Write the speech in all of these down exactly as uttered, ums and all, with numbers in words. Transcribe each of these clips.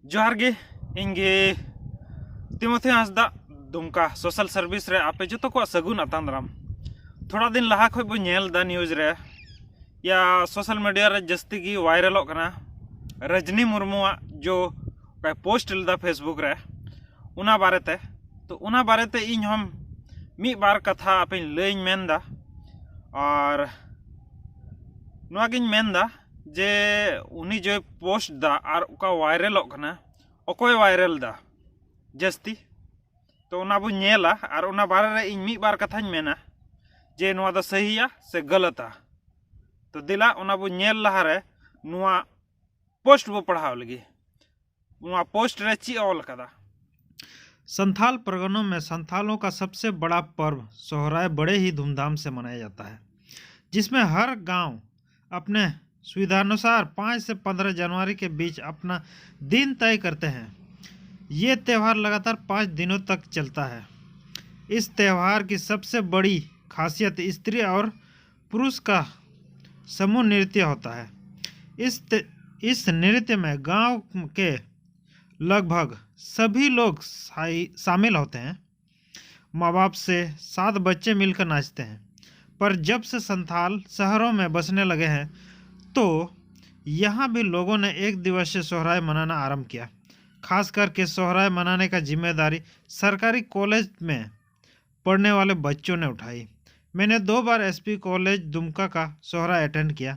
ᱡᱚᱦᱟᱨ ᱜᱮ᱾ ᱤᱧ ᱜᱮ ᱛᱤᱢᱚᱛᱷᱤ ᱦᱟᱸᱥᱫᱟ, ᱫᱩᱢᱠᱟ ᱥᱳᱥᱟᱞ ᱥᱟᱨᱵᱷᱤᱥ ᱨᱮ ᱟᱯᱮ ᱡᱚᱛᱚ ᱠᱚᱣᱟᱜ ᱥᱟᱹᱜᱩᱱ ᱟᱛᱟᱝ ᱫᱟᱨᱟᱢ᱾ ᱛᱷᱚᱲᱟ ᱫᱤᱱ ᱞᱟᱦᱟ ᱠᱷᱚᱱ ᱵᱚ ᱧᱮᱞ ᱮᱫᱟ ᱱᱤᱭᱩᱡᱽ ᱨᱮ, ᱭᱟ ᱥᱳᱥᱟᱞ ᱢᱤᱰᱤᱭᱟ ᱨᱮ ᱡᱟᱹᱥᱛᱤ ᱜᱮ ᱵᱷᱟᱭᱨᱟᱞᱚᱜ ᱠᱟᱱᱟ ᱨᱟᱡᱽᱱᱤ ᱢᱩᱨᱢᱩᱣᱟᱜ ᱡᱚ ᱚᱠᱟᱭ ᱯᱳᱥᱴ ᱞᱮᱫᱟ ᱯᱷᱮᱥᱵᱩᱠ ᱨᱮ, ᱚᱱᱟ ᱵᱟᱨᱮᱛᱮ᱾ ᱛᱚ ᱚᱱᱟ ᱵᱟᱨᱮᱛᱮ ᱤᱧ ᱦᱚᱸ ᱢᱤᱫ ᱵᱟᱨ ᱠᱟᱛᱷᱟ ᱟᱯᱮᱧ ᱞᱟᱹᱭᱟᱹᱧ ᱢᱮᱱᱫᱟ᱾ ᱟᱨ ᱱᱚᱣᱟᱜᱤᱧ ᱢᱮᱱᱫᱟ ᱡᱮ ᱩᱱᱤ ᱡᱚᱭ ᱯᱳᱥᱴ ᱫᱟ ᱟᱨ ᱚᱠᱟ ᱵᱷᱟᱭᱨᱟᱞᱚᱜ ᱠᱟᱱᱟ, ᱚᱠᱚᱭ ᱵᱷᱟᱭᱨᱟᱞ ᱫᱟ ᱡᱟᱹᱥᱛᱤ, ᱛᱚ ᱚᱱᱟ ᱵᱚ ᱧᱮᱞᱟ᱾ ᱟᱨ ᱚᱱᱟ ᱵᱟᱨᱮ ᱨᱮ ᱤᱧ ᱢᱤᱫ ᱵᱟᱨ ᱠᱟᱛᱷᱟᱧ ᱢᱮᱱᱟ ᱡᱮ ᱱᱚᱣᱟ ᱫᱚ ᱥᱟᱹᱦᱤᱭᱟ ᱥᱮ ᱜᱟᱞᱟᱛᱟ᱾ ᱛᱚ ᱫᱮᱞᱟ ᱚᱱᱟ ᱵᱚ ᱧᱮᱞ ᱞᱟᱦᱟᱨᱮ ᱱᱚᱣᱟ ᱯᱳᱥᱴ ᱵᱚ ᱯᱟᱲᱦᱟᱣ ᱞᱮᱜᱮ᱾ ᱱᱚᱣᱟ ᱯᱳᱥᱴ ᱨᱮ ᱪᱮᱫ ᱚᱞ ᱟᱠᱟᱫᱟ? संथाल परगनों में संथालों का सबसे बड़ा पर्व सोहराय बड़े ही धूमधाम से मनाया जाता है, जिसमें हर गांव अपने सुविधानुसार पाँच से पन्द्रह जनवरी के बीच अपना दिन तय करते हैं। ये त्यौहार लगातार पाँच दिनों तक चलता है। इस त्यौहार की सबसे बड़ी खासियत स्त्री और पुरुष का समूह नृत्य होता है। इस त-, इस नृत्य में गांव के लगभग सभी लोग शाई-, शामिल होते हैं। माँ बाप से सात बच्चे मिलकर नाचते हैं। पर जब से संथाल शहरों में बसने लगे हैं, तो यहाँ भी लोगों ने एक दिवसीय सोहराय मनाना आरंभ किया। खास करके सोहराय मनाने का जिम्मेदारी सरकारी कॉलेज में पढ़ने वाले बच्चों ने उठाई। मैंने दो बार एसपी कॉलेज दुमका का सोहराय अटेंड किया,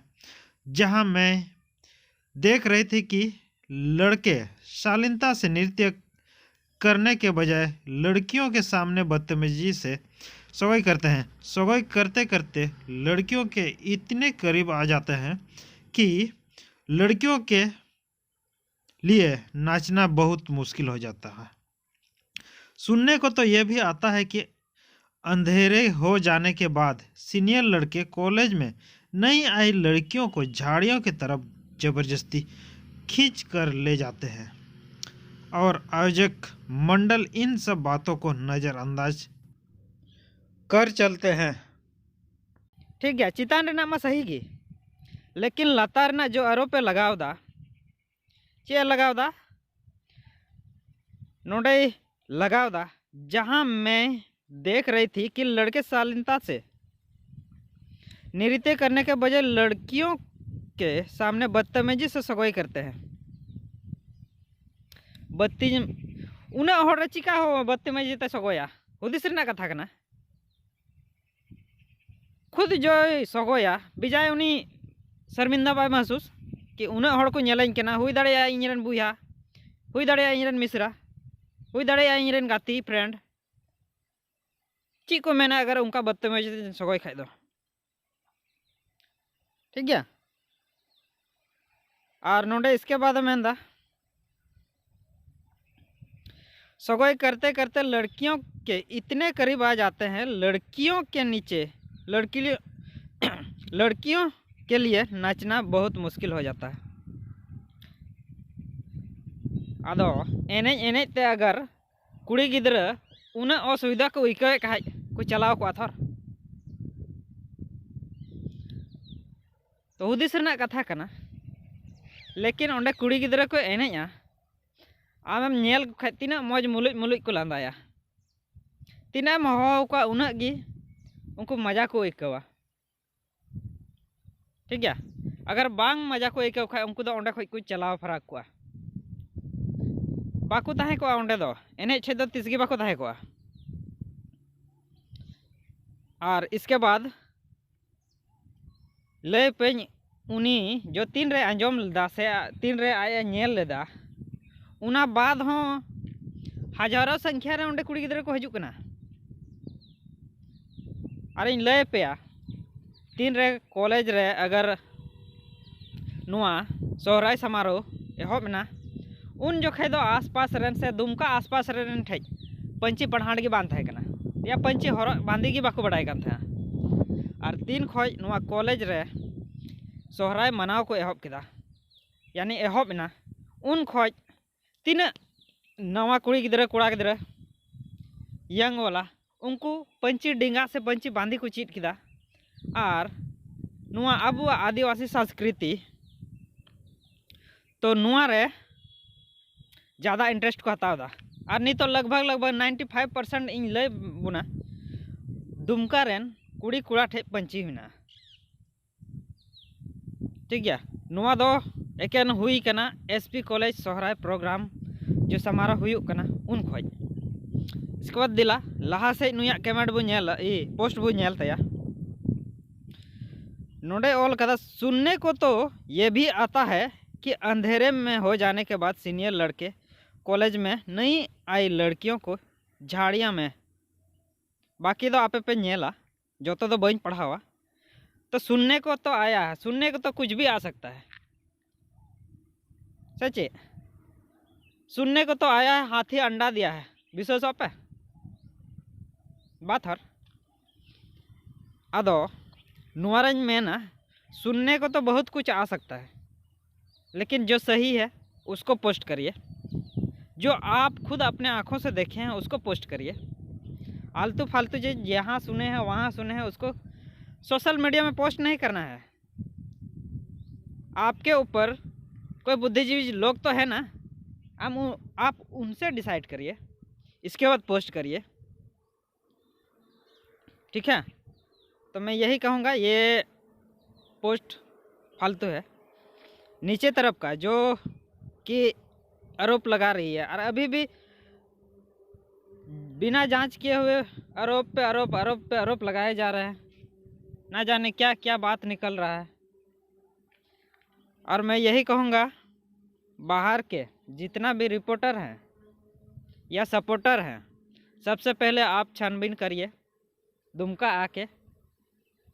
जहाँ मैं देख रही थी कि लड़के शालीनता से नृत्य करने के बजाय लड़कियों के सामने बदतमीजी से सगाई करते हैं। सगाई करते करते लड़कियों के इतने करीब आ जाते हैं कि लड़कियों के लिए नाचना बहुत मुश्किल हो जाता है। सुनने को तो यह भी आता है कि अंधेरे हो जाने के बाद सीनियर लड़के कॉलेज में नई आई लड़कियों को झाड़ियों की तरफ जबरदस्ती खींच कर ले जाते हैं और आयोजक मंडल इन सब बातों को नज़रअंदाज कर चलते हैं। ᱴᱷᱤᱠ ᱜᱮᱭᱟ, ᱪᱮᱛᱟᱱ ᱨᱮᱱᱟᱜ ᱢᱟ ᱥᱟᱹᱦᱤ ᱜᱮ, ᱞᱮᱠᱤᱱ ᱞᱟᱛᱟᱨ ᱨᱮᱱᱟᱜ ᱡᱚ ᱟᱨᱚᱯᱮ ᱞᱟᱜᱟᱣ ᱮᱫᱟ, ᱪᱮᱫ ᱮ ᱞᱟᱜᱟᱣ ᱮᱫᱟ? ᱱᱚᱰᱮᱭ ᱞᱟᱜᱟᱣᱫᱟ, ᱡᱟᱦᱟᱸ ᱢᱮ देख रही थी कि लड़के शालीनता से नृत्य करने के बजाय लड़कियों के सामने बदतमीजी से सगोई करते हैं। ᱵᱟᱹᱛᱤ ᱩᱱᱟᱹᱜ ᱦᱚᱲ ᱨᱮ ᱪᱤᱠᱟ ᱦᱚᱸ ᱵᱟᱹᱛᱤ ᱢᱟᱹᱡᱷᱤ ᱛᱮ ᱥᱚᱜᱚᱭᱟ? ᱦᱩᱫᱤᱥ ᱨᱮᱱᱟᱜ ᱠᱟᱛᱷᱟ ᱠᱟᱱᱟ᱾ ᱠᱷᱩᱫ ᱡᱚᱭ ᱥᱚᱜᱚᱭᱟ, ᱵᱮᱡᱟᱭ ᱩᱱᱤ ᱥᱚᱨᱢᱤᱱᱫᱟ ᱵᱟᱭ ᱢᱟᱦᱥᱩᱥ ᱠᱤ ᱩᱱᱟᱹᱜ ᱦᱚᱲ ᱠᱚ ᱧᱮᱞᱮᱧ ᱠᱟᱱᱟ, ᱦᱩᱭ ᱫᱟᱲᱮᱭᱟᱜᱼᱟ ᱤᱧ ᱨᱮᱱ ᱵᱚᱭᱦᱟ, ᱦᱩᱭ ᱫᱟᱲᱮᱭᱟᱜᱼᱟ ᱤᱧ ᱨᱮᱱ ᱢᱤᱥᱨᱟ, ᱦᱩᱭ ᱫᱟᱲᱮᱭᱟᱜᱼᱟ ᱤᱧ ᱨᱮᱱ ᱜᱟᱛᱮ friend᱾ ᱪᱮᱫ ᱠᱚ ᱢᱮᱱᱟ ᱟᱜᱟᱨ ᱚᱱᱠᱟ ᱵᱟᱫᱛᱟᱢᱤᱡ ᱥᱚᱜᱚᱭ ᱠᱷᱟᱡ ᱫᱚ? ᱴᱷᱤᱠ ᱜᱮᱭᱟ᱾ ᱟᱨ ᱱᱚᱰᱮ ᱤᱥᱠᱮ ᱵᱟᱫ ᱮ ᱢᱮᱱᱫᱟ, सगाई करते करते लड़कियों के इतने करीब आ जाते हैं, लड़कियों के नीचे लड़की लड़कियों के लिए नाचना बहुत मुश्किल हो जाता है। ᱟᱫᱚ ᱮᱱᱮᱡ ᱮᱱᱮᱡ ᱛᱮ ᱟᱜᱟᱨ ᱠᱩᱲᱤ ᱜᱤᱫᱽᱨᱟᱹ ᱩᱱᱟᱹᱜ ᱚᱥᱩᱵᱤᱫᱷᱟ ᱠᱚ ᱟᱹᱭᱠᱟᱹᱣᱮᱫ ᱠᱷᱟᱡ ᱠᱚ ᱪᱟᱞᱟᱣ ᱠᱚᱜᱼᱟ ᱛᱷᱚᱨ᱾ ᱛᱚ ᱦᱩᱫᱤᱥ ᱨᱮᱱᱟᱜ ᱠᱟᱛᱷᱟ ᱠᱟᱱᱟ᱾ ᱞᱮᱠᱤᱱ ᱚᱸᱰᱮ ᱠᱩᱲᱤ ᱜᱤᱫᱽᱨᱟᱹ ᱠᱚ ᱮᱱᱮᱡᱼᱟ, ᱟᱢᱮᱢ ᱧᱮᱞ ᱠᱚ ᱠᱷᱟᱡ ᱛᱤᱱᱟᱹᱜ ᱢᱚᱡᱽ ᱢᱩᱞᱩᱡ ᱢᱩᱞᱩᱡ ᱠᱚ ᱞᱟᱸᱫᱟᱭᱟ᱾ ᱛᱤᱱᱟᱹᱜ ᱮᱢ ᱦᱚᱦᱚ ᱟᱠᱚᱣᱟ ᱩᱱᱟᱹᱜ ᱜᱮ ᱩᱱᱠᱩ ᱢᱟᱡᱟ ᱠᱚ ᱟᱹᱭᱠᱟᱹᱣᱟ᱾ ᱴᱷᱤᱠ ᱜᱮᱭᱟ᱾ ᱟᱜᱟᱨ ᱵᱟᱝ ᱢᱟᱡᱟ ᱠᱚ ᱟᱹᱭᱠᱟᱹᱣ ᱠᱷᱟᱡ ᱩᱱᱠᱩ ᱫᱚ ᱚᱸᱰᱮ ᱠᱷᱚᱡ ᱠᱚ ᱪᱟᱞᱟᱣ ᱯᱷᱟᱨᱟᱠ ᱠᱚᱜᱼᱟ, ᱵᱟᱠᱚ ᱛᱟᱦᱮᱸ ᱠᱚᱜᱼᱟ ᱚᱸᱰᱮ ᱫᱚ᱾ ᱮᱱᱮᱡ ᱴᱷᱮᱡ ᱫᱚ ᱛᱤᱥ ᱜᱮ ᱵᱟᱠᱚ ᱛᱟᱦᱮᱸ ᱠᱚᱜᱼᱟ᱾ ᱟᱨ ᱤᱥᱠᱮ ᱵᱟᱫ ᱞᱟᱹᱭ ᱯᱮᱧ ᱩᱱᱤ ᱡᱚ ᱛᱤᱱ ᱨᱮ ᱟᱸᱡᱚᱢ ᱞᱮᱫᱟ ᱥᱮ ᱛᱤᱱ ᱨᱮ ᱟᱡ ᱮ ᱧᱮᱞ ᱞᱮᱫᱟ, ᱚᱱᱟ ᱵᱟᱫ ᱦᱚᱸ ᱦᱟᱡᱟᱨᱚ ᱥᱚᱝᱠᱷᱟ ᱨᱮ ᱚᱸᱰᱮ ᱠᱩᱲᱤ ᱜᱤᱫᱽᱨᱟᱹ ᱠᱚ ᱦᱤᱡᱩᱜ ᱠᱟᱱᱟ᱾ ᱟᱨᱤᱧ ᱞᱟᱹᱭ ᱟᱯᱮᱭᱟ, ᱛᱤᱱ ᱨᱮ ᱠᱚᱞᱮᱡᱽ ᱨᱮ ᱟᱜᱟᱨ ᱱᱚᱣᱟ ᱥᱚᱦᱨᱟᱭ ᱥᱟᱢᱟᱨᱳᱦ ᱮᱦᱚᱵ ᱮᱱᱟ, ᱩᱱ ᱡᱚᱠᱷᱮᱡ ᱫᱚ ᱟᱥᱯᱟᱥ ᱨᱮᱱ ᱥᱮ ᱫᱩᱢᱠᱟ ᱟᱥᱯᱟᱥ ᱨᱮᱱ ᱴᱷᱮᱡ ᱯᱟᱹᱧᱪᱤ ᱯᱟᱲᱦᱟᱸᱰ ᱜᱮ ᱵᱟᱝ ᱛᱟᱦᱮᱸ ᱠᱟᱱᱟ, ᱭᱟ ᱯᱟᱹᱧᱪᱤ ᱦᱚᱨᱚᱜ ᱵᱟᱸᱫᱮ ᱜᱮ ᱵᱟᱠᱚ ᱵᱟᱲᱟᱭ ᱠᱟᱱ ᱛᱟᱦᱮᱸᱱᱟ᱾ ᱟᱨ ᱛᱤᱱ ᱠᱷᱚᱡ ᱱᱚᱣᱟ ᱠᱚᱞᱮᱡᱽ ᱨᱮ ᱥᱚᱦᱨᱟᱭ ᱢᱟᱱᱟᱣ ᱠᱚ ᱮᱦᱚᱵ ᱠᱮᱫᱟ, ᱭᱟᱱᱤ ᱮᱦᱚᱵ ᱮᱱᱟ, ᱩᱱ ᱠᱷᱚᱡ ᱛᱤᱱᱟᱹᱜ ᱱᱟᱣᱟ ᱠᱩᱲᱤ ᱜᱤᱫᱽᱨᱟᱹ ᱠᱚᱲᱟ ᱜᱤᱫᱽᱨᱟᱹ ᱭᱟᱝ ᱣᱟᱞᱟ ᱩᱱᱠᱩ ᱯᱟᱹᱧᱪᱤ ᱰᱮᱸᱜᱟ ᱥᱮ ᱯᱟᱹᱧᱪᱤ ᱵᱟᱸᱫᱮ ᱠᱚ ᱪᱮᱫ ᱠᱮᱫᱟ᱾ ᱟᱨ ᱱᱚᱣᱟ ᱟᱵᱚᱣᱟᱜ ᱟᱹᱫᱤᱵᱟᱹᱥᱤ ᱥᱚᱝᱥᱠᱨᱤᱛᱤ, ᱛᱚ ᱱᱚᱣᱟ ᱨᱮ ᱡᱟᱫᱟ interest ᱠᱚ ᱦᱟᱛᱟᱣ ᱮᱫᱟ᱾ ᱟᱨ ᱱᱤᱛᱚᱜ ᱞᱟᱜᱽ ᱵᱷᱟᱜᱽ ᱞᱟᱜᱽ ᱵᱷᱟᱜᱽ ᱱᱟᱭᱤᱱᱴᱤ ᱯᱷᱟᱭᱤᱵᱷ ᱯᱟᱨᱥᱮᱱᱴ ᱤᱧ ᱞᱟᱹᱭ ᱵᱚᱱᱟ, ᱫᱩᱢᱠᱟ ᱨᱮᱱ ᱠᱩᱲᱤ ᱠᱚᱲᱟ ᱴᱷᱮᱡ ᱯᱟᱹᱧᱪᱤ ᱢᱮᱱᱟᱜᱼᱟ᱾ ᱴᱷᱤᱠ ᱜᱮᱭᱟ, ᱱᱚᱣᱟ ᱫᱚ ᱮᱠᱮᱱ ᱦᱩᱭ ᱠᱟᱱᱟ ᱮᱥ ᱯᱤ ᱠᱚᱞᱮᱡᱽ ᱥᱚᱦᱨᱟᱭ ᱯᱨᱳᱜᱨᱟᱢ ᱡᱚ ᱥᱟᱢᱟᱨᱟ ᱦᱩᱭᱩᱜ ᱠᱟᱱᱟ ᱩᱱ ᱠᱷᱚᱡ᱾ ᱤᱥᱠᱮ ᱵᱟᱫ ᱫᱮᱞᱟ ᱞᱟᱦᱟ ᱥᱮᱫ ᱱᱩᱭᱟᱜ ᱠᱚᱢᱮᱱᱴ ᱵᱚ ᱧᱮᱞᱟ, ᱤ, ᱯᱳᱥᱴ ᱵᱚ ᱧᱮᱞ ᱛᱟᱭᱟ᱾ ᱱᱚᱰᱮ ᱚᱞ ᱠᱟᱫᱟ, सुनने को तो ये भी आता है कि अंधेरे में हो जाने के बाद सीनियर लड़के कॉलेज में नई आई लड़कियों को झाड़ियाँ में, ᱵᱟᱠᱤ ᱫᱚ ᱟᱯᱮ ᱯᱮ ᱧᱮᱞᱟ, ᱡᱚᱛᱚ ᱫᱚ ᱵᱟᱹᱧ ᱯᱟᱲᱦᱟᱣᱟ᱾ तो सुनने को तो आया है, सुनने को तो कुछ भी आ सकता है, सच्ची। सुनने को तो आया है, हाथी अंडा दिया है, विश्वास पे बात हर। ᱟᱫᱚ ᱱᱚᱣᱟ ᱨᱮᱧ ᱢᱮᱱᱟ, सुनने को तो बहुत कुछ आ सकता है, लेकिन जो सही है उसको पोस्ट करिए, जो आप खुद अपने आंखों से देखे हैं उसको पोस्ट करिए। आलतू फालतू जो यहाँ सुने हैं वहाँ सुने हैं उसको सोशल मीडिया में पोस्ट नहीं करना है। आपके ऊपर कोई बुद्धिजीवी लोग तो है ना, हम उ, आप उनसे डिसाइड करिए, इसके बाद पोस्ट करिए। ठीक है, तो मैं यही कहूँगा, ये पोस्ट फालतू है। नीचे तरफ का जो कि आरोप लगा रही है और अभी भी बिना जांच किए हुए आरोप पे आरोप, आरोप पे आरोप लगाए जा रहे हैं। ना जाने क्या क्या बात निकल रहा है। और मैं यही कहूँगा, बाहर के जितना भी रिपोर्टर हैं या सपोर्टर हैं, सबसे पहले आप छानबीन करिए दुमका आके।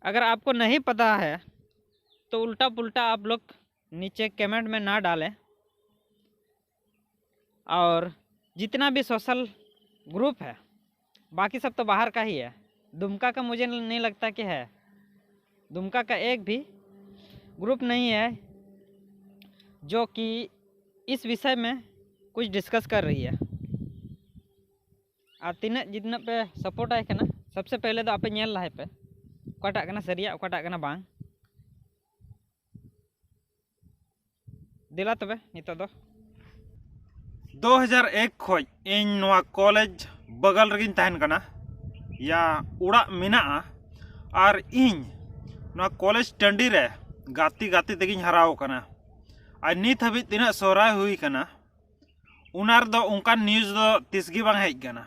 अगर आपको नहीं पता है तो उल्टा पुल्टा आप लोग नीचे कमेंट में ना डालें। और जितना भी सोशल ग्रुप है, बाकी सब तो बाहर का ही है। दुमका का मुझे नहीं लगता कि है, दुमका का एक भी ग्रुप नहीं है जो कि इस विषय में कुछ डिस्कस कर रही है। ᱟᱨ ᱛᱤᱱᱟᱹᱜ ᱡᱤᱛᱱᱟᱹᱜ ᱯᱮ ᱥᱟᱯᱳᱨᱴ ᱟᱭ ᱠᱟᱱᱟ, सबसे पहले ᱫᱚ ᱟᱯᱮ ᱧᱮᱞ ᱞᱟᱦᱟᱭ ᱯᱮ ᱚᱠᱟᱴᱟᱜ ᱠᱟᱱᱟ ᱥᱟᱹᱨᱤᱭᱟᱜ, ᱚᱠᱟᱴᱟᱜ ᱠᱟᱱᱟ ᱵᱟᱝ᱾ ᱫᱮᱞᱟ ᱛᱚᱵᱮ ᱱᱤᱛᱚᱜ ᱫᱚ ᱫᱩ ᱦᱟᱡᱟᱨ ᱮᱠ ᱠᱷᱚᱱ ᱤᱧ ᱱᱚᱣᱟ ᱠᱚᱞᱮᱡᱽ ᱵᱟᱜᱟᱞ ᱨᱮᱜᱮᱧ ᱛᱟᱦᱮᱱ ᱠᱟᱱᱟ, ᱭᱟ ᱚᱲᱟᱜ ᱢᱮᱱᱟᱜᱼᱟ᱾ ᱟᱨ ᱤᱧ ᱱᱚᱣᱟ ᱠᱚᱞᱮᱡᱽ ᱴᱟᱺᱰᱤ ᱨᱮ ᱜᱟᱛᱮ ᱜᱟᱛᱮ ᱛᱮᱜᱮᱧ ᱦᱟᱨᱟᱣ ᱠᱟᱱᱟ᱾ ᱟᱨ ᱱᱤᱛ ᱦᱟᱹᱵᱤᱡ ᱛᱤᱱᱟᱹᱜ ᱥᱚᱦᱨᱟᱭ ᱦᱩᱭ ᱠᱟᱱᱟ, ᱚᱱᱟ ᱨᱮᱫᱚ ᱚᱱᱠᱟᱱ ᱱᱤᱭᱩᱡᱽ ᱫᱚ ᱛᱤᱥ ᱜᱮ ᱵᱟᱝ ᱦᱮᱡ ᱠᱟᱱᱟ᱾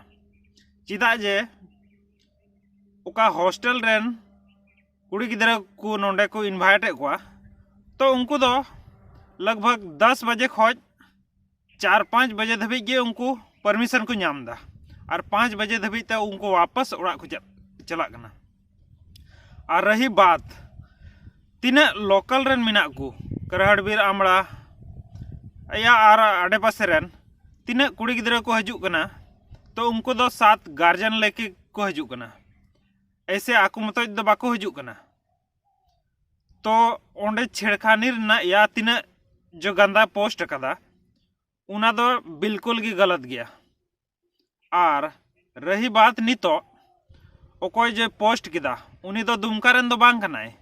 ᱪᱮᱫᱟᱜ ᱡᱮ ᱚᱠᱟ ᱦᱳᱥᱴᱮᱞ ᱨᱮᱱ ᱠᱩᱲᱤ ᱜᱤᱫᱽᱨᱟᱹ ᱠᱚ ᱱᱚᱰᱮ ᱠᱚ ᱤᱱᱵᱷᱟᱭᱤᱴ ᱮᱫ ᱠᱚᱣᱟ, ᱛᱚ ᱩᱱᱠᱩ ᱫᱚ ᱞᱟᱜᱽ ᱵᱷᱟᱜᱽ ᱫᱟᱥ ᱵᱟᱡᱮ ᱠᱷᱚᱱ ᱪᱟᱨ ᱯᱟᱸᱪ ᱵᱟᱡᱮ ᱫᱷᱟᱹᱵᱤᱡ ᱜᱮ ᱩᱱᱠᱩ ᱯᱟᱨᱢᱤᱥᱚᱱ ᱠᱚ ᱧᱟᱢ ᱮᱫᱟ᱾ ᱟᱨ ᱯᱟᱸᱪ ᱵᱟᱡᱮ ᱫᱷᱟᱹᱵᱤᱡ ᱛᱮ ᱩᱱᱠᱩ ᱣᱟᱯᱟᱥ ᱚᱲᱟᱜ ᱠᱚ ᱪᱟ-, ᱪᱟᱞᱟᱜ ᱠᱟᱱᱟ᱾ ᱟᱨ ᱨᱟᱦᱤ ᱵᱟᱛ ᱛᱤᱱᱟᱹᱜ ᱞᱳᱠᱟᱞ ᱨᱮᱱ ᱢᱮᱱᱟᱜ ᱠᱚ, ᱠᱟᱨᱦᱟᱲᱵᱤᱨ, ᱟᱢᱲᱟ, ᱭᱟ ᱟᱨ ᱟᱰᱮᱯᱟᱥᱮ ᱨᱮᱱ ᱛᱤᱱᱟᱹᱜ ᱠᱩᱲᱤ ᱜᱤᱫᱽᱨᱟᱹ ᱠᱚ ᱦᱤᱡᱩᱜ ᱠᱟᱱᱟ, ᱛᱚ ᱩᱱᱠᱩ ᱫᱚ ᱥᱟᱛ ᱜᱟᱨᱡᱮᱱ ᱞᱮᱠᱟ ᱠᱚ ᱦᱤᱡᱩᱜ ᱠᱟᱱᱟ᱾ ᱮᱭᱥᱮ ᱟᱠᱚ ᱢᱚᱛᱚᱡ ᱫᱚ ᱵᱟᱠᱚ ᱦᱤᱡᱩᱜ ᱠᱟᱱᱟ᱾ ᱛᱚ ᱚᱸᱰᱮ ᱪᱷᱮᱲᱠᱷᱟᱱᱤ ᱨᱮᱱᱟᱜ ᱭᱟ ᱛᱤᱱᱟᱹᱜ ᱡᱚ ᱜᱟᱱᱫᱟ ᱯᱳᱥᱴ ᱟᱠᱟᱫᱟ, ᱚᱱᱟ ᱫᱚ ᱵᱤᱞᱠᱩᱞ ᱜᱮ ᱜᱟᱞᱟᱛ ᱜᱮᱭᱟ᱾ ᱟᱨ ᱨᱟᱦᱤ ᱵᱟᱛ ᱱᱤᱛᱚᱜ ᱚᱠᱚᱭ ᱡᱮ ᱯᱳᱥᱴ ᱠᱮᱫᱟ, ᱩᱱᱤ ᱫᱚ ᱫᱩᱢᱠᱟ ᱨᱮᱱ ᱫᱚ ᱵᱟᱝ ᱠᱟᱱᱟᱭ᱾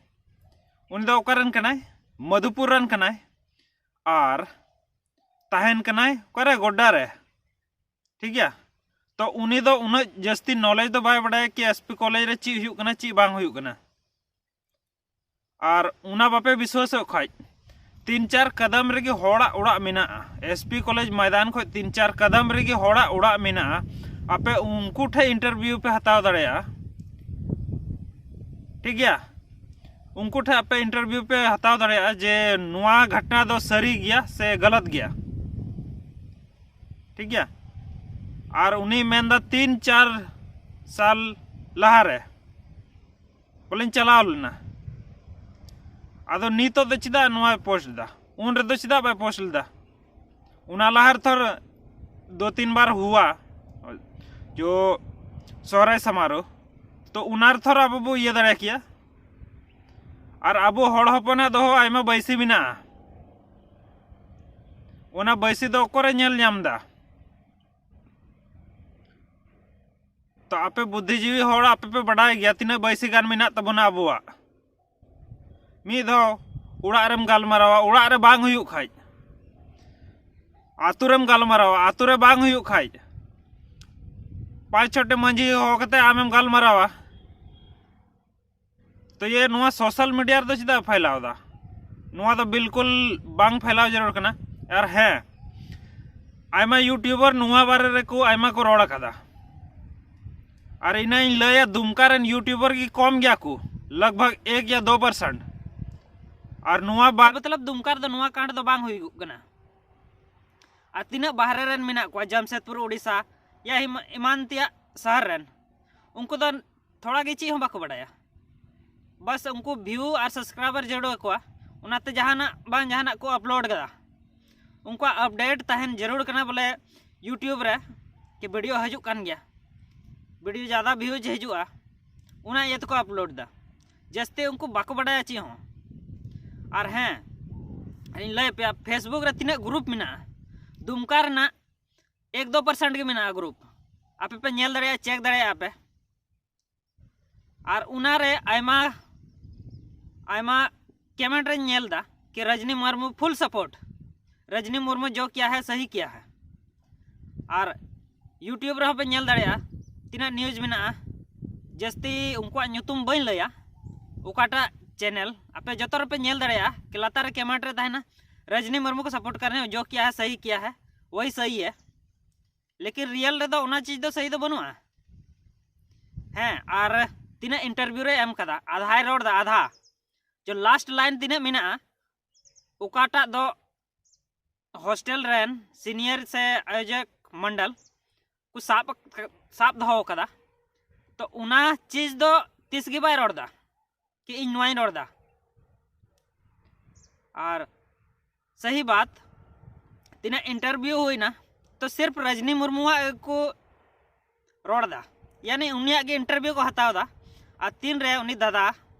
ᱩᱱᱤ ᱫᱚ ᱚᱠᱟ ᱨᱮᱱ ᱠᱟᱱᱟᱭ? ᱢᱚᱫᱷᱩᱯᱩᱨ ᱨᱮᱱ ᱠᱟᱱᱟᱭ᱾ ᱟᱨ ᱛᱟᱦᱮᱱ ᱠᱟᱱᱟᱭ ᱚᱠᱟᱨᱮ? ᱜᱚᱰᱰᱟ ᱨᱮ᱾ ᱴᱷᱤᱠ ᱜᱮᱭᱟ? ᱛᱚ ᱩᱱᱤ ᱫᱚ ᱩᱱᱟᱹᱜ ᱡᱟᱹᱥᱛᱤ ᱱᱚᱞᱮᱡᱽ ᱫᱚ ᱵᱟᱭ ᱵᱟᱰᱟᱭᱟ ᱠᱤ ᱮᱥ ᱯᱤ ᱠᱚᱞᱮᱡᱽ ᱨᱮ ᱪᱮᱫ ᱦᱩᱭᱩᱜ ᱠᱟᱱᱟ, ᱪᱮᱫ ᱵᱟᱝ ᱦᱩᱭᱩᱜ ᱠᱟᱱᱟ᱾ ᱟᱨ ᱚᱱᱟ ᱵᱟᱯᱮ ᱵᱤᱥᱣᱟᱥᱚᱜ ᱠᱷᱟᱡ, ᱛᱤᱱ ᱪᱟᱨ ᱠᱟᱫᱟᱢ ᱨᱮᱜᱮ ᱦᱚᱲᱟᱜ ᱚᱲᱟᱜ ᱢᱮᱱᱟᱜᱼᱟ᱾ ᱮᱥ ᱯᱤ ᱠᱚᱞᱮᱡᱽ ᱢᱚᱭᱫᱟᱱ ᱠᱷᱚᱡ ᱛᱤᱱ ᱪᱟᱨ ᱠᱟᱫᱟᱢ ᱨᱮᱜᱮ ᱦᱚᱲᱟᱜ ᱚᱲᱟᱜ ᱢᱮᱱᱟᱜᱼᱟ᱾ ᱟᱯᱮ ᱩᱱᱠᱩ ᱴᱷᱮᱱ ᱤᱱᱴᱟᱨᱵᱷᱤᱭᱩ ᱯᱮ ᱦᱟᱛᱟᱣ ᱫᱟᱲᱮᱭᱟᱜᱼᱟ᱾ ᱴᱷᱤᱠ ᱜᱮᱭᱟ? ᱩᱱᱠᱩ ᱴᱷᱮᱱ ᱟᱯᱮ ᱤᱱᱴᱟᱨᱵᱷᱤᱭᱩ ᱯᱮ ᱦᱟᱛᱟᱣ ᱫᱟᱲᱮᱭᱟᱜᱼᱟ ᱡᱮ ᱱᱚᱣᱟ ᱜᱷᱚᱴᱱᱟ ᱫᱚ ᱥᱟᱹᱨᱤ ᱜᱮᱭᱟ ᱥᱮ ᱜᱟᱞᱟᱛ ᱜᱮᱭᱟ᱾ ᱴᱷᱤᱠ ᱜᱮᱭᱟ? ᱟᱨ ᱩᱱᱤ ᱢᱮᱱᱫᱟ ᱛᱤᱱ ᱪᱟᱨ ᱥᱟᱞ ᱞᱟᱦᱟᱨᱮ ᱵᱚᱞᱮᱧ ᱪᱟᱞᱟᱣ ᱞᱮᱱᱟ᱾ ᱟᱫᱚ ᱱᱤᱛᱚᱜ ᱫᱚ ᱪᱮᱫᱟᱜ ᱱᱚᱣᱟᱭ ᱯᱳᱥᱴ ᱮᱫᱟ? ᱩᱱ ᱨᱮᱫᱚ ᱪᱮᱫᱟᱜ ᱵᱟᱭ ᱯᱳᱥᱴ ᱞᱮᱫᱟ? ᱚᱱᱟ ᱞᱟᱦᱟ ᱨᱮ ᱛᱷᱚᱨ ᱫᱩ ᱛᱤᱱ ᱵᱟᱨ ᱦᱩᱣᱟ ᱡᱚ ᱥᱚᱦᱨᱟᱭ ᱥᱟᱢᱟᱨᱳ, ᱛᱚ ᱚᱱᱟ ᱨᱮ ᱛᱷᱚᱨ ᱟᱵᱚ ᱵᱚ ᱤᱭᱟᱹ ᱫᱟᱲᱮ ᱠᱮᱭᱟ᱾ ᱟᱨ ᱟᱵᱚ ᱦᱚᱲ ᱦᱚᱯᱚᱱᱟᱜ ᱫᱚᱦᱚ ᱟᱭᱢᱟ ᱵᱟᱹᱭᱥᱤ ᱢᱮᱱᱟᱜᱼᱟ᱾ ᱚᱱᱟ ᱵᱟᱹᱭᱥᱤ ᱫᱚ ᱚᱠᱚᱨᱮ ᱧᱮᱞ ᱧᱟᱢ ᱮᱫᱟ? ᱛᱚ ᱟᱯᱮ ᱵᱩᱫᱽᱫᱷᱤᱡᱤᱵᱤ ᱦᱚᱲ, ᱟᱯᱮ ᱯᱮ ᱵᱟᱰᱟᱭ ᱜᱮᱭᱟ ᱛᱤᱱᱟᱹᱜ ᱵᱟᱹᱭᱥᱤ ᱜᱟᱱ ᱢᱮᱱᱟᱜ ᱛᱟᱵᱚᱱᱟ ᱟᱵᱚᱣᱟᱜ᱾ ᱢᱤᱫ ᱫᱷᱟᱣ ᱚᱲᱟᱜ ᱨᱮᱢ ᱜᱟᱞᱢᱟᱨᱟᱣᱟ, ᱚᱲᱟᱜ ᱨᱮ ᱵᱟᱝ ᱦᱩᱭᱩᱜ ᱠᱷᱟᱡ, ᱟᱛᱳ ᱨᱮᱢ ᱜᱟᱞᱢᱟᱨᱟᱣᱟ, ᱟᱛᱳ ᱨᱮ ᱵᱟᱝ ᱦᱩᱭᱩᱜ ᱠᱷᱟᱡ ᱯᱟᱸᱪ ᱪᱷᱚᱴᱤ ᱢᱟᱺᱡᱷᱤ ᱦᱚᱦᱚ ᱠᱟᱛᱮ ᱟᱢᱮᱢ ᱜᱟᱞᱢᱟᱨᱟᱣᱟ᱾ ᱛᱚ ᱤᱭᱟᱹ, ᱱᱚᱣᱟ ᱥᱳᱥᱟᱞ ᱢᱤᱰᱤᱭᱟ ᱨᱮᱫᱚ ᱪᱮᱫᱟᱜ ᱯᱷᱟᱭᱞᱟᱣ ᱮᱫᱟ? ᱱᱚᱣᱟ ᱫᱚ ᱵᱤᱞᱠᱩᱞ ᱵᱟᱝ ᱯᱷᱟᱭᱞᱟᱣ ᱡᱟᱹᱨᱩᱲ ᱠᱟᱱᱟ᱾ ᱟᱨ ᱦᱮᱸ, ᱟᱭᱢᱟ ᱭᱩᱴᱩᱵᱟᱨ ᱱᱚᱣᱟ ᱵᱟᱨᱮ ᱨᱮᱠᱚ ᱟᱭᱢᱟ ᱠᱚ ᱨᱚᱲ ᱟᱠᱟᱫᱟ᱾ ᱟᱨ ᱤᱱᱟᱹᱧ ᱞᱟᱹᱭᱟ, ᱫᱩᱢᱠᱟ ᱨᱮᱱ ᱭᱩᱴᱩᱵᱟᱨ ᱜᱮ ᱠᱚᱢ ᱜᱮᱭᱟ ᱠᱚ, ᱞᱟᱜᱽ ᱵᱷᱟᱜᱽ ᱮᱠ ᱭᱟ ᱫᱳ ᱯᱟᱨᱥᱮᱱᱴ᱾ ᱟᱨ ᱱᱚᱣᱟ ᱵᱟ- ᱢᱚᱛᱞᱚᱵ ᱫᱩᱢᱠᱟ ᱨᱮᱫᱚ ᱱᱚᱣᱟ ᱠᱟᱸᱰ ᱫᱚ ᱵᱟᱝ ᱦᱩᱭᱩᱜ ᱠᱟᱱᱟ᱾ ᱟᱨ ᱛᱤᱱᱟᱹᱜ ᱵᱟᱦᱨᱮ ᱨᱮᱱ ᱢᱮᱱᱟᱜ ᱠᱚᱣᱟ, ᱡᱟᱢᱥᱮᱫᱽᱯᱩᱨ, ᱳᱰᱤᱥᱟ, ᱭᱟ ᱮᱢᱟᱱ ᱛᱮᱭᱟᱜ ᱥᱟᱦᱟᱨ ᱨᱮᱱ, ᱩᱱᱠᱩ ᱫᱚ ᱛᱷᱚᱲᱟ ᱜᱮ ᱪᱮᱫ ᱦᱚᱸ ᱵᱟᱠᱚ ᱵᱟᱰᱟᱭᱟ᱾ ᱵᱟᱥ ᱩᱱᱠᱩ ᱵᱷᱤᱭᱩ ᱟᱨ ᱥᱟᱵᱥᱠᱨᱟᱭᱵᱟᱨ ᱡᱟᱹᱨᱩᱲ ᱟᱠᱚᱣᱟ, ᱚᱱᱟᱛᱮ ᱡᱟᱦᱟᱱᱟᱜ ᱵᱟᱝ ᱡᱟᱦᱟᱱᱟᱜ ᱠᱚ ᱟᱯᱞᱳᱰ ᱠᱟᱫᱟ᱾ ᱩᱱᱠᱩᱣᱟᱜ ᱟᱯᱰᱮᱴ ᱛᱟᱦᱮᱱ ᱡᱟᱹᱨᱩᱲ ᱠᱟᱱᱟ ᱵᱚᱞᱮ ᱭᱩᱴᱩᱵᱽ ᱨᱮ ᱠᱤ ᱵᱷᱤᱰᱤᱭᱳ ᱦᱤᱡᱩᱜ ᱠᱟᱱ ᱜᱮᱭᱟ, ᱵᱷᱤᱰᱤᱭᱳ ᱡᱟᱫᱟ ᱵᱷᱤᱭᱩᱡᱽ ᱦᱤᱡᱩᱜᱼᱟ, ᱚᱱᱟ ᱤᱭᱟᱹ ᱛᱮᱠᱚ ᱟᱯᱞᱳᱰ ᱮᱫᱟ᱾ ᱡᱟᱹᱥᱛᱤ ᱩᱱᱠᱩ ᱵᱟᱠᱚ ᱵᱟᱰᱟᱭᱟ ᱪᱮᱫ ᱦᱚᱸ᱾ ᱟᱨ ᱦᱮᱸ, ᱤᱧ ᱞᱟᱹᱭ ᱟᱯᱮᱭᱟ, ᱯᱷᱮᱥᱵᱩᱠ ᱨᱮ ᱛᱤᱱᱟᱹᱜ ᱜᱨᱩᱯ ᱢᱮᱱᱟᱜᱼᱟ, ᱫᱩᱢᱠᱟ ᱨᱮᱱᱟᱜ ᱮᱠ ᱫᱩ ᱯᱟᱨᱥᱮᱱᱴ ᱜᱮ ᱢᱮᱱᱟᱜᱼᱟ ᱜᱨᱩᱯ᱾ ᱟᱯᱮ ᱯᱮ ᱧᱮᱞ ᱫᱟᱲᱮᱭᱟᱜᱼᱟ, ᱪᱮᱠ ᱫᱟᱲᱮᱭᱟᱜᱼᱟ ᱯᱮ᱾ ᱟᱨ ᱚᱱᱟᱨᱮ ᱟᱭᱢᱟ ᱟᱭᱢᱟ ᱠᱚᱢᱮᱱᱴ ᱨᱮᱧ ᱧᱮᱞ ᱮᱫᱟ ᱠᱤ ᱨᱟᱡᱽᱱᱤ ᱢᱩᱨᱢᱩ ᱯᱷᱩᱞ ᱥᱟᱯᱳᱨᱴ, ᱨᱟᱡᱽᱱᱤ ᱢᱩᱨᱢᱩ ᱡᱳ ᱠᱤᱭᱟ ᱦᱮ ᱥᱟᱦᱤ ᱠᱤᱭᱟ ᱦᱮ᱾ ᱟᱨ ᱭᱩᱴᱩᱵᱽ ᱨᱮᱦᱚᱸ ᱯᱮ ᱧᱮᱞ ᱫᱟᱲᱮᱭᱟᱜᱼᱟ, ᱛᱤᱱᱟᱹᱜ ᱱᱤᱭᱩᱡᱽ ᱢᱮᱱᱟᱜᱼᱟ, ᱡᱟᱹᱥᱛᱤ ᱩᱱᱠᱩᱣᱟᱜ ᱧᱩᱛᱩᱢ ᱵᱟᱹᱧ ᱞᱟᱹᱭᱟ, ᱚᱠᱟᱴᱟᱜ ᱪᱮᱱᱮᱞ ᱟᱯᱮ ᱡᱚᱛᱚ ᱨᱮᱯᱮ ᱧᱮᱞ ᱫᱟᱲᱮᱭᱟᱜᱼᱟ ᱠᱤ ᱞᱟᱛᱟᱨ ᱨᱮ ᱠᱚᱢᱮᱱᱴ ᱨᱮ ᱛᱟᱦᱮᱱᱟ, ᱨᱟᱡᱽᱱᱤ ᱢᱩᱨᱢᱩ ᱠᱚ ᱥᱟᱯᱳᱨᱴ ᱠᱟᱨ ᱨᱮ ᱦᱚᱸ ᱡᱳ ᱠᱤᱭᱟ ᱦᱮ ᱥᱟᱦᱤ ᱠᱤᱭᱟ ᱦᱮ, ᱣᱟᱦᱤ ᱥᱟᱦᱤ ᱦᱮ᱾ ᱞᱮᱠᱤᱱ ᱨᱤᱭᱮᱞ ᱨᱮᱫᱚ ᱚᱱᱟ ᱪᱤᱡᱽ ᱫᱚ ᱥᱟᱹᱦᱤ ᱫᱚ ᱵᱟᱹᱱᱩᱜᱼᱟ᱾ ᱦᱮᱸ, ᱟᱨ ᱛᱤᱱᱟᱹᱜ ᱤᱱᱴᱟᱨᱵᱷᱤᱭᱩ ᱨᱮ ᱮᱢ ᱠᱟᱫᱟ, ᱟᱫᱷᱟᱭ ᱨᱚᱲ ᱫᱟ, ᱟᱫᱷᱟ᱾ ᱡᱚ ᱞᱟᱥᱴ ᱞᱟᱭᱤᱱ ᱛᱤᱱᱟᱹᱜ ᱢᱮᱱᱟᱜᱼᱟ, ᱚᱠᱟᱴᱟᱜ ᱫᱚ ᱦᱳᱥᱴᱮᱞ ᱨᱮᱱ ᱥᱤᱱᱤᱭᱟᱨ ᱥᱮ ᱟᱭᱳᱡᱚᱠ ᱢᱚᱱᱰᱚᱞ ᱠᱚ ᱥᱟᱵ ᱥᱟᱵ ᱫᱚᱦᱚ ᱠᱟᱫᱟ, ᱛᱚ ᱚᱱᱟ ᱪᱤᱡᱽ ᱫᱚ ᱛᱤᱥ ᱜᱮ ᱵᱟᱭ ᱨᱚᱲ ᱫᱟ ᱠᱤ ᱤᱧ ᱱᱚᱣᱟᱧ ᱨᱚᱲ ᱫᱟ᱾ ᱟᱨ ᱥᱟᱹᱦᱤ ᱵᱟᱛ, ᱛᱤᱱᱟᱹᱜ ᱤᱱᱴᱟᱨᱵᱷᱤᱭᱩ ᱦᱩᱭᱱᱟ, ᱛᱚ ᱥᱤᱨᱯ ᱨᱟᱡᱽᱱᱤ ᱢᱩᱨᱢᱩᱣᱟᱜ ᱜᱮᱠᱚ ᱨᱚᱲ ᱫᱟ, ᱭᱟᱱᱤ ᱩᱱᱤᱭᱟᱜ ᱜᱮ ᱤᱱᱴᱟᱨᱵᱷᱤᱭᱩ ᱠᱚ ᱦᱟᱛᱟᱣ ᱫᱟ᱾ ᱟᱨ ᱛᱤᱱᱨᱮ ᱩᱱᱤ ᱫᱟᱫᱟ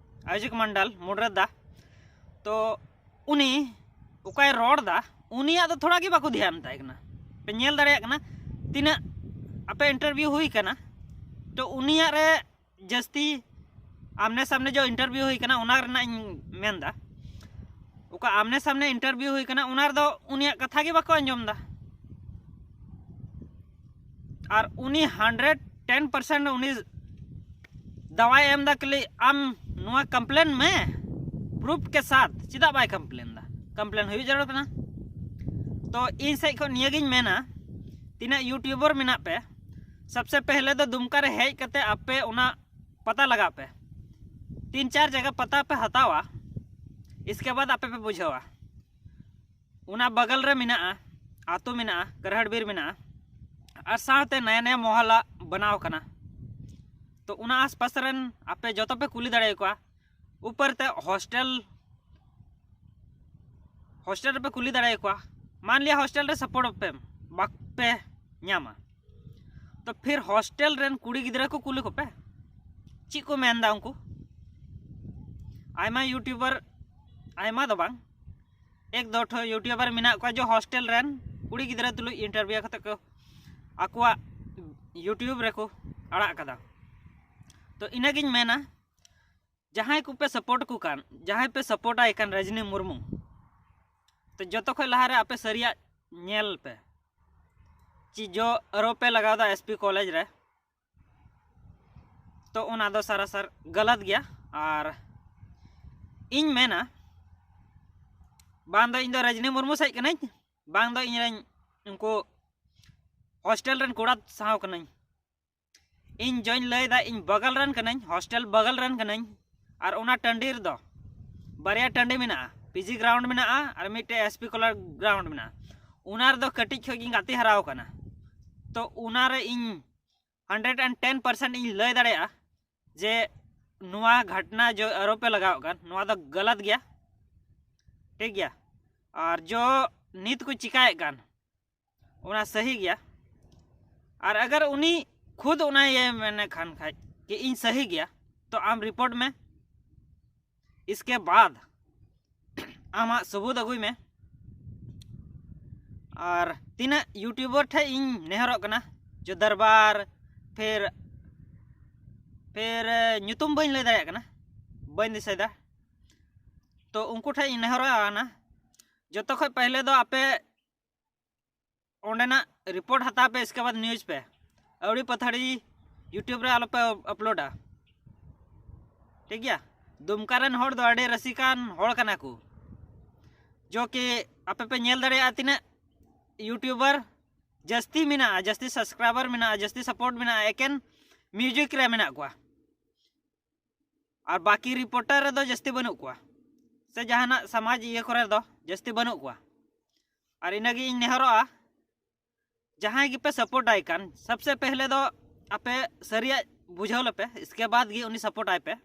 ᱟᱭᱳᱡᱚᱠ ᱢᱚᱱᱰᱚᱞ ᱢᱩᱰᱨᱟᱹ ᱫᱟ, ᱛᱚ ᱩᱱᱤ ᱚᱠᱟᱭ ᱨᱚᱲ ᱫᱟ, ᱩᱱᱤᱭᱟᱜ ᱫᱚ ᱛᱷᱚᱲᱟ ᱜᱮ ᱵᱟᱠᱚ ᱫᱷᱮᱭᱟᱱ ᱛᱟᱭ ᱠᱟᱱᱟ᱾ ᱯᱮ ᱧᱮᱞ ᱫᱟᱲᱮᱭᱟᱜ ᱠᱟᱱᱟ, ᱛᱤᱱᱟᱹᱜ ᱟᱯᱮ ᱤᱱᱴᱟᱨᱵᱷᱤᱭᱩ ᱦᱩᱭ ᱠᱟᱱᱟ, ᱛᱚ ᱩᱱᱤᱭᱟᱜ ᱨᱮ ᱡᱟᱹᱥᱛᱤ ᱟᱢᱱᱮ ᱥᱟᱢᱱᱮ ᱡᱚ ᱤᱱᱴᱟᱨᱵᱷᱤᱭᱩ ᱦᱩᱭ ᱠᱟᱱᱟ, ᱚᱱᱟ ᱨᱮᱱᱟᱜ ᱤᱧ ᱢᱮᱱᱫᱟ᱾ ᱚᱠᱟ ᱟᱢᱱᱮ ᱥᱟᱢᱱᱮ ᱤᱱᱴᱟᱨᱵᱷᱤᱭᱩ ᱦᱩᱭ ᱠᱟᱱᱟ, ᱚᱱᱟ ᱨᱮᱫᱚ ᱩᱱᱤᱭᱟᱜ ᱠᱟᱛᱷᱟ ᱜᱮ ᱵᱟᱠᱚ ᱟᱸᱡᱚᱢ ᱫᱟ᱾ ᱟᱨ ᱩᱱᱤ ᱦᱟᱱᱰᱨᱮᱰ ᱴᱮᱱ ᱯᱟᱨᱥᱮᱱᱴ ᱩᱱᱤ ᱫᱟᱣᱟᱭ ᱮᱢ ᱮᱫᱟ ᱠᱷᱟᱹᱞᱤ ᱟᱢ ᱱᱚᱣᱟ ᱠᱚᱢᱯᱞᱮᱱ ᱢᱮ ᱯᱨᱩᱯᱷ ᱠᱮ ᱥᱟᱛᱷ᱾ ᱪᱮᱫᱟᱜ ᱵᱟᱭ ᱠᱚᱢᱯᱞᱮᱱ ᱮᱫᱟ? ᱠᱚᱢᱯᱞᱮᱱ ᱦᱩᱭᱩᱜ ᱡᱟᱹᱨᱩᱲ ᱠᱟᱱᱟ᱾ ᱛᱚ ᱤᱧ ᱥᱮᱫ ᱠᱷᱚᱱ ᱱᱤᱭᱟᱹᱜᱤᱧ ᱢᱮᱱᱟ, ᱛᱤᱱᱟᱹᱜ ᱭᱩᱴᱩᱵᱟᱨ ᱢᱮᱱᱟᱜ ᱯᱮ, ᱥᱚᱵᱥᱮ ᱯᱮᱦᱞᱮ ᱫᱚ ᱫᱩᱢᱠᱟ ᱨᱮ ᱦᱮᱡ ᱠᱟᱛᱮ ᱟᱯᱮ ᱚᱱᱟ ᱯᱟᱛᱟ ᱞᱟᱜᱟᱣ ᱯᱮ᱾ ᱛᱤᱱ ᱪᱟᱨ ᱡᱟᱭᱜᱟ ᱯᱟᱛᱟ ᱯᱮ ᱦᱟᱛᱟᱣᱟ, ᱤᱥᱠᱮ ᱵᱟᱫ ᱟᱯᱮ ᱯᱮ ᱵᱩᱡᱷᱟᱹᱣᱟ᱾ ᱚᱱᱟ ᱵᱟᱜᱟᱞ ᱨᱮ ᱢᱮᱱᱟᱜᱼᱟ, ᱟᱛᱳ ᱢᱮᱱᱟᱜᱼᱟ, ᱠᱟᱨᱦᱟᱲ ᱵᱤᱨ ᱢᱮᱱᱟᱜᱼᱟ, ᱟᱨ ᱥᱟᱶᱛᱮ ᱱᱟᱭᱟ ᱱᱟᱭᱟ ᱢᱚᱦᱚᱞᱟ ᱵᱮᱱᱟᱣ ᱠᱟᱱᱟ᱾ ᱛᱚ ᱚᱱᱟ ᱟᱥᱯᱟᱥ ᱨᱮᱱ ᱟᱯᱮ ᱡᱚᱛᱚ ᱯᱮ ᱠᱩᱞᱤ ᱫᱟᱲᱮᱭᱟᱠᱚᱣᱟ᱾ ᱩᱯᱚᱨ ᱛᱮ ᱦᱳᱥᱴᱮᱞ, ᱦᱳᱥᱴᱮᱞ ᱨᱮᱯᱮ ᱠᱩᱞᱤ ᱫᱟᱲᱮᱭᱟᱠᱚᱣᱟ᱾ ᱢᱟᱱ ᱞᱤᱭᱟ ᱦᱳᱥᱴᱮᱞ ᱨᱮ ᱥᱟᱯᱳᱨᱴ ᱯᱮ ᱵᱟᱯᱮ ᱧᱟᱢᱟ, ᱛᱚ ᱯᱷᱤᱨ ᱦᱳᱥᱴᱮᱞ ᱨᱮᱱ ᱠᱩᱲᱤ ᱜᱤᱫᱽᱨᱟᱹ ᱠᱚ ᱠᱩᱞᱤ ᱠᱚᱯᱮ, ᱪᱮᱫ ᱠᱚ ᱢᱮᱱᱫᱟ ᱩᱱᱠᱩ᱾ ᱟᱭᱢᱟ ᱭᱩᱴᱩᱵᱟᱨ, ᱟᱭᱢᱟ ᱫᱚ ᱵᱟᱝ, ᱮᱠ ᱫᱚ ᱴᱷᱚ ᱭᱩᱴᱩᱵᱟᱨ ᱢᱮᱱᱟᱜ ᱠᱚᱣᱟ ᱡᱮ ᱦᱳᱥᱴᱮᱞ ᱨᱮᱱ ᱠᱩᱲᱤ ᱜᱤᱫᱽᱨᱟᱹ ᱛᱩᱞᱩᱡ ᱤᱱᱴᱟᱨᱵᱷᱤᱭᱩ ᱠᱟᱛᱮ ᱠᱚ ᱟᱠᱚᱣᱟᱜ ᱭᱩᱴᱩᱵᱽ ᱨᱮᱠᱚ ᱟᱲᱟᱜ ᱠᱟᱫᱟ᱾ ᱛᱚ ᱤᱱᱟᱹᱜᱤᱧ ᱢᱮᱱᱟ, ᱡᱟᱦᱟᱸᱭ ᱠᱚᱯᱮ ᱥᱟᱯᱳᱨᱴ ᱠᱚ ᱠᱟᱱ, ᱡᱟᱦᱟᱸᱭ ᱯᱮ ᱥᱟᱯᱳᱨᱴ ᱟᱭ ᱠᱟᱱ ᱨᱟᱡᱽᱱᱤ ᱢᱩᱨᱢᱩ, ᱛᱚ ᱡᱚᱛᱚ ᱠᱷᱚᱱ ᱞᱟᱦᱟᱨᱮ ᱟᱯᱮ ᱥᱟᱹᱨᱤᱭᱟᱜ ᱧᱮᱞ ᱯᱮ᱾ ᱪᱮᱫ ᱡᱚ ᱟᱨᱚ ᱯᱮ ᱞᱟᱜᱟᱣᱫᱟ ᱮᱥ ᱯᱤ ᱠᱚᱞᱮᱡᱽ ᱨᱮ, ᱛᱚ ᱚᱱᱟ ᱫᱚ ᱥᱟᱨᱟᱥᱟᱨ ᱜᱟᱞᱟᱛ ᱜᱮᱭᱟ᱾ ᱟᱨ ᱤᱧ ᱢᱮᱱᱟ, ᱵᱟᱝ ᱫᱚ ᱤᱧ ᱫᱚ ᱨᱟᱡᱽᱱᱤ ᱢᱩᱨᱢᱩ ᱥᱮᱫ ᱠᱟᱹᱱᱟᱹᱧ, ᱵᱟᱝ ᱫᱚ ᱤᱧ ᱨᱮᱱ ᱩᱱᱠᱩ ᱦᱳᱥᱴᱮᱞ ᱨᱮᱱ ᱠᱚᱲᱟ ᱥᱟᱶ ᱠᱟᱹᱱᱟᱹᱧ᱾ ᱤᱧ ᱡᱚᱧ ᱞᱟᱹᱭᱫᱟ, ᱤᱧ ᱵᱟᱜᱟᱞ ᱨᱮᱱ ᱠᱟᱹᱱᱟᱹᱧ, ᱦᱳᱥᱴᱮᱞ ᱵᱟᱜᱟᱞ ᱨᱮᱱ ᱠᱟᱹᱱᱟᱹᱧ᱾ ᱟᱨ ᱚᱱᱟ ᱴᱟᱺᱰᱤ ᱨᱮᱫᱚ ᱵᱟᱨᱭᱟ ᱴᱟᱺᱰᱤ ᱢᱮᱱᱟᱜᱼᱟ, ᱯᱤ ᱡᱤ ᱜᱨᱟᱣᱩᱱᱰ ᱢᱮᱱᱟᱜᱼᱟ ᱟᱨ ᱢᱤᱫᱴᱮᱡ ᱮᱥ ᱯᱤ ᱠᱚᱞᱮᱡᱽ ᱜᱨᱟᱣᱩᱱᱰ ᱢᱮᱱᱟᱜᱼᱟ᱾ ᱚᱱᱟ ᱨᱮᱫᱚ ᱠᱟᱹᱴᱤᱡ ᱠᱷᱚᱡ ᱜᱤᱧ ᱜᱟᱛᱮ ᱦᱟᱨᱟᱣ ᱠᱟᱱᱟ᱾ ᱛᱚ ᱚᱱᱟᱨᱮ ᱤᱧ ᱦᱟᱱᱰᱨᱮᱰ ᱮᱱᱰ ᱴᱮᱱ ᱯᱟᱨᱥᱮᱱᱴ ᱤᱧ ᱞᱟᱹᱭ ᱫᱟᱲᱮᱭᱟᱜᱼᱟ ᱡᱮ ᱱᱚᱣᱟ ᱜᱷᱚᱴᱱᱟ ᱡᱚ ᱟᱨᱚᱯᱮ ᱞᱟᱜᱟᱣᱮᱫ ᱠᱟᱱ, ᱱᱚᱣᱟ ᱫᱚ ᱜᱟᱞᱟᱛ ᱜᱮᱭᱟ, ᱴᱷᱤᱠ ᱜᱮᱭᱟ᱾ ᱟᱨ ᱡᱚ ᱱᱤᱛ ᱠᱚ ᱪᱤᱠᱟᱭᱮᱫ ᱠᱟᱱ, ᱚᱱᱟ ᱥᱟᱹᱦᱤ ᱜᱮᱭᱟ᱾ ᱟᱨ ᱟᱜᱟᱨ ᱩᱱᱤ ᱠᱷᱩᱫ ᱚᱱᱟ ᱤᱭᱟᱹ ᱢᱮᱱᱮ ᱠᱷᱟᱱ ᱠᱷᱟᱡ ᱠᱤ ᱤᱧ ᱥᱟᱹᱦᱤ ᱜᱮᱭᱟ, ᱛᱚ ᱟᱢ ᱨᱤᱯᱳᱨᱴ ᱢᱮ, ᱤᱥᱠᱮ ᱵᱟᱫ ᱟᱢᱟᱜ ᱥᱟᱹᱵᱩᱫ ᱟᱹᱜᱩᱭ ᱢᱮ᱾ ᱟᱨ ᱛᱤᱱᱟᱹᱜ ᱭᱩᱴᱩᱵᱟᱨ ᱴᱷᱮᱡ ᱤᱧ ᱱᱮᱦᱚᱨᱚᱜ ᱠᱟᱱᱟ, ᱡᱚ ᱫᱚᱨᱵᱟᱨ, ᱯᱷᱤᱨ ᱯᱷᱤᱨ ᱧᱩᱛᱩᱢ ᱵᱟᱹᱧ ᱞᱟᱹᱭ ᱫᱟᱲᱮᱭᱟᱜ ᱠᱟᱱᱟ, ᱵᱟᱹᱧ ᱫᱤᱥᱟᱹᱭᱮᱫᱟ᱾ ᱛᱚ ᱩᱱᱠᱩ ᱴᱷᱮᱡ ᱤᱧ ᱱᱮᱦᱚᱨᱚᱜ ᱠᱟᱱᱟ, ᱡᱚᱛᱚ ᱠᱷᱚᱡ ᱯᱟᱦᱞᱮ ᱫᱚ ᱟᱯᱮ ᱚᱸᱰᱮᱱᱟᱜ ᱨᱤᱯᱳᱨᱴ ᱦᱟᱛᱟᱣ ᱯᱮ, ᱤᱥᱠᱮ ᱵᱟᱫ ᱱᱤᱭᱩᱡᱽ ᱯᱮ᱾ ᱟᱹᱣᱲᱤ ᱯᱟᱹᱛᱷᱟᱹᱲᱤ YouTube ᱨᱮ ᱟᱞᱚᱯᱮ ᱟᱯᱞᱳᱰᱟ᱾ ᱴᱷᱤᱠ ᱜᱮᱭᱟ? ᱫᱩᱢᱠᱟ ᱨᱮᱱ ᱦᱚᱲ ᱫᱚ ᱟᱹᱰᱤ ᱨᱟᱹᱥᱤᱠᱟᱱ ᱦᱚᱲ ᱠᱟᱱᱟ ᱠᱚ, ᱡᱚ ᱠᱤ ᱟᱯᱮ ᱯᱮ ᱧᱮᱞ ᱫᱟᱲᱮᱭᱟᱜᱼᱟ ᱛᱤᱱᱟᱹᱜ YouTuber ᱡᱟᱹᱥᱛᱤ ᱢᱮᱱᱟᱜᱼᱟ, ᱡᱟᱹᱥᱛᱤ subscriber ᱢᱮᱱᱟᱜᱼᱟ, ᱡᱟᱹᱥᱛᱤ support ᱢᱮᱱᱟᱜᱼᱟ, ᱮᱠᱮᱱ music ᱨᱮ ᱢᱮᱱᱟᱜ ᱠᱚᱣᱟ᱾ ᱟᱨ ᱵᱟᱹᱠᱤ reporter ᱨᱮᱫᱚ ᱡᱟᱹᱥᱛᱤ ᱵᱟᱹᱱᱩᱜ ᱠᱚᱣᱟ, ᱥᱮ ᱡᱟᱦᱟᱱᱟᱜ ᱥᱚᱢᱟᱡᱽ ᱤᱭᱟᱹ ᱠᱚᱨᱮ ᱫᱚ ᱡᱟᱹᱥᱛᱤ ᱵᱟᱹᱱᱩᱜ ᱠᱚᱣᱟ᱾ ᱟᱨ ᱤᱱᱟᱹᱜᱮ ᱤᱧ ᱱᱮᱦᱚᱨᱚᱜᱼᱟ, ᱡᱟᱦᱟᱸᱭ ᱜᱮᱯᱮ support ᱟᱭ ᱠᱟᱱ, ᱥᱚᱵᱥᱮ ᱯᱮᱦᱞᱮ ᱫᱚ ᱟᱯᱮ ᱥᱟᱹᱨᱤᱭᱟᱜ ᱵᱩᱡᱷᱟᱹᱣ ᱞᱮᱯᱮ, ᱤᱥᱠᱮ ᱵᱟᱫᱽ ᱜᱮ ᱩᱱᱤ support ᱟᱭ ᱯᱮ,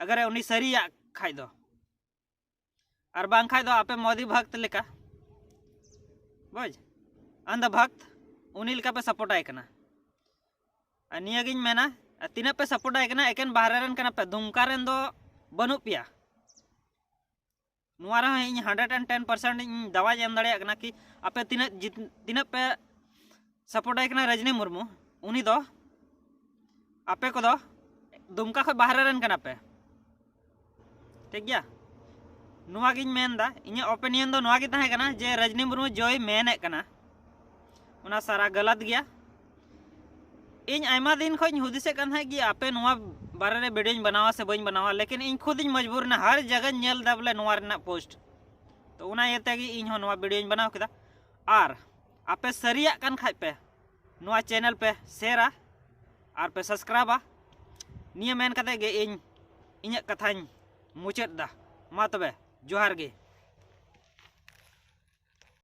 ᱟᱜᱟᱨ ᱩᱱᱤ ᱥᱟᱹᱨᱤᱭᱟᱜ ᱠᱷᱟᱡ ᱫᱚ᱾ ᱟᱨ ᱵᱟᱝᱠᱷᱟᱡ ᱫᱚ ᱟᱯᱮ ᱢᱳᱫᱤ ᱵᱷᱚᱠᱛ ᱞᱮᱠᱟ, ᱵᱩᱡᱽ, ᱟᱱᱫᱷᱟ ᱵᱷᱚᱠᱛ, ᱩᱱᱤ ᱞᱮᱠᱟ ᱯᱮ support ᱟᱭ ᱠᱟᱱᱟ᱾ ᱟᱨ ᱱᱤᱭᱟᱹᱜᱤᱧ ᱢᱮᱱᱟ, ᱟᱨ ᱛᱤᱱᱟᱹᱜ ᱯᱮ support ᱟᱭ ᱠᱟᱱᱟ, ᱮᱠᱮᱱ ᱵᱟᱦᱨᱮ ᱨᱮᱱ ᱠᱟᱱᱟ ᱯᱮ, ᱫᱩᱢᱠᱟ ᱨᱮᱱ ᱫᱚ ᱵᱟᱹᱱᱩᱜ ᱯᱮᱭᱟ᱾ ᱱᱚᱣᱟ ᱨᱮᱦᱚᱸ ᱤᱧ hundred and ten percent ᱤᱧ ᱫᱟᱣᱟᱧ ᱮᱢ ᱫᱟᱲᱮᱭᱟᱜ ᱠᱟᱱᱟ ᱠᱤ ᱟᱯᱮ ᱛᱤᱱᱟᱹᱜ ᱡᱤᱛ-, ᱛᱤᱱᱟᱹᱜ ᱯᱮ support ᱟᱭ ᱠᱟᱱᱟ ᱨᱟᱡᱽᱱᱤ ᱢᱩᱨᱢᱩ, ᱩᱱᱤ ᱫᱚ ᱟᱯᱮ ᱠᱚᱫᱚ ᱫᱩᱢᱠᱟ ᱠᱷᱚᱱ ᱵᱟᱦᱨᱮ ᱨᱮᱱ ᱠᱟᱱᱟ ᱯᱮ᱾ ᱴᱷᱤᱠ ᱜᱮᱭᱟ? ᱱᱚᱣᱟ ᱜᱤᱧ ᱢᱮᱱᱫᱟ, ᱤᱧᱟᱹᱜ opinion ᱫᱚ ᱱᱚᱣᱟ ᱜᱮ ᱛᱟᱦᱮᱸ ᱠᱟᱱᱟ ᱡᱮ ᱨᱟᱡᱽᱱᱤ ᱢᱩᱨᱢᱩ ᱡᱚᱭ ᱢᱮᱱᱮᱫ ᱠᱟᱱᱟ, ᱚᱱᱟ ᱥᱟᱨᱟ ᱜᱟᱞᱟᱛ ᱜᱮᱭᱟ᱾ ᱤᱧ ᱟᱭᱢᱟ ᱫᱤᱱ ᱠᱷᱚᱱ ᱤᱧ ᱦᱩᱫᱤᱥᱮᱫ ᱠᱟᱱ ᱛᱟᱦᱮᱸᱫ ᱜᱮ ᱟᱯᱮ ᱱᱚᱣᱟ ᱵᱟᱨᱮ ᱨᱮ videoᱧ ᱵᱮᱱᱟᱣᱟ ᱥᱮ ᱵᱟᱹᱧ ᱵᱮᱱᱟᱣᱟ, ᱞᱮᱠᱤᱱ ᱤᱧ ᱠᱷᱩᱫ ᱤᱧ ᱢᱚᱡᱽᱵᱩᱨ ᱮᱱᱟ, ᱦᱟᱨ ᱡᱟᱭᱜᱟᱧ ᱧᱮᱞ ᱮᱫᱟ ᱵᱚᱞᱮ ᱱᱚᱣᱟ ᱨᱮᱱᱟᱜ post᱾ ᱛᱚ ᱚᱱᱟ ᱤᱭᱟᱹ ᱛᱮᱜᱮ ᱤᱧ ᱦᱚᱸ ᱱᱚᱣᱟ videoᱧ ᱵᱮᱱᱟᱣ ᱠᱮᱫᱟ᱾ ᱟᱨ ᱟᱯᱮ ᱥᱟᱹᱨᱤᱭᱟᱜ ᱠᱟᱱ ᱠᱷᱟᱡ ᱯᱮ ᱱᱚᱣᱟ channel ᱯᱮ shareᱟ ᱟᱨ ᱯᱮ subscribeᱟ᱾ ᱱᱤᱭᱟᱹ ᱢᱮᱱ ᱠᱟᱛᱮ ᱜᱮ ᱤᱧ ᱤᱧᱟᱹᱜ ᱠᱟᱛᱷᱟᱧ ᱢᱩᱪᱟᱹᱫ ᱮᱫᱟ᱾ ᱢᱟ ᱛᱚᱵᱮ, ᱡᱚᱦᱟᱨ ᱜᱮ᱾